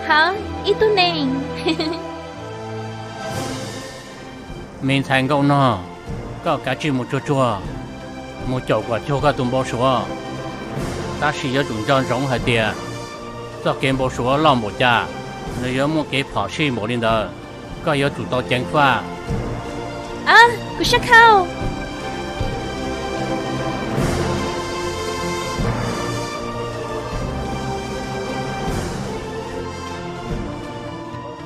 Hov, ib tug neeg. Me ntxhais nkauj nog, koj kav tsij mus tsuag tsuag, mus caum kom cuag koj tus npau suav. Tab sis yuav tsum nco ntsoov hais tias txoj kev npau suav loj npaum cas, nws yuav muaj kev phom sij npaum li ntawd. Koj yuav tsum tau ceev faj. Kuv sab khau.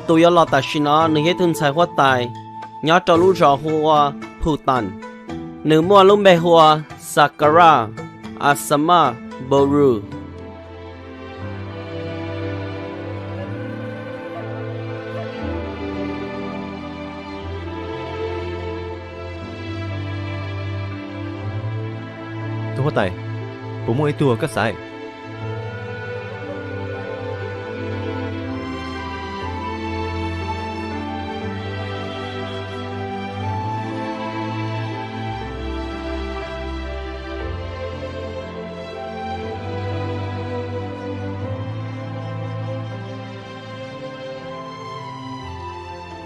Tus yuav los tam sim no nws yog ib tug ntxhais huab tais nyob rau lub zos hu ua Phu Tan. Nws muaj lub npe hu ua Sakara Asama Boru. Tus huab tais, puas muaj ib tug koj xaiv?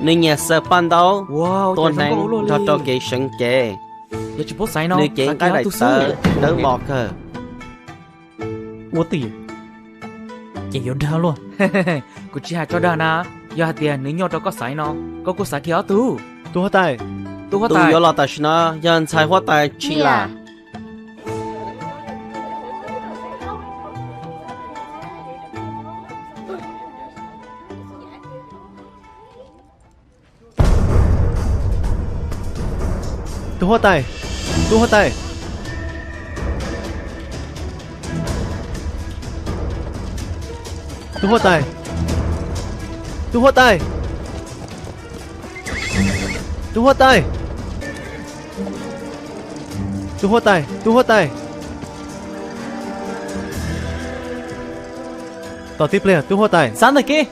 Nws nyiam xaws paj ntaub, tua hneev nrog rau kev seev cev. Nws cev nqaij daim tawv dawb mos kawg. Ua tij, ces yuav dag luaj. Kuv tsis hais tso dag na, yog hais tias nws nyuaj rau koj xaiv no, koj kuj xaiv kiag ob tug. Tus huab tais, tus yuav los tam sim no yog ntxhais huab tais Tsis Lam. Tus huab tais, tus huab tais, tus huab tais, tus huab tais, tus huab tais, tus huab tais, tus huab tais. Tos tib pliag, tus huab tais. Xav ntawm kev.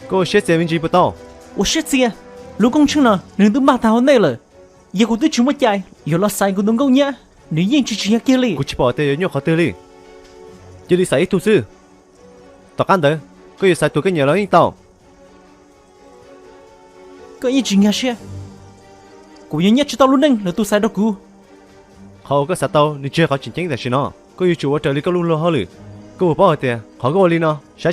Koj ua siab txias me ntsis puas tau? Ua siab txias? Lub koob tsheej no nws twb npaj tag hauv ntej lawm. Yog kuv twb tsis muaj cai yuav los xaiv kuv tus nkauj nyab, nws yeej tsis tsim nyog kiag li. Kuv tsis pom tias yuav nyuaj qhov twg li. Cia li xaiv ib tug xwb. Tom qab ntawd koj yuav xaiv tus koj nyiam los yeej tau. Koj yeej tsis nkag siab. Kuv yuav nyiaj tsis tau lub neej lawv tus xaiv rau kuv. Qhov uas koj xav tau nws tsis yog qhov tseem ceeb tam sim no. Koj yuav tsum ua raws li koj lub luag hauj lwm. Koj puas paub hais tias qhov koj ua li no saib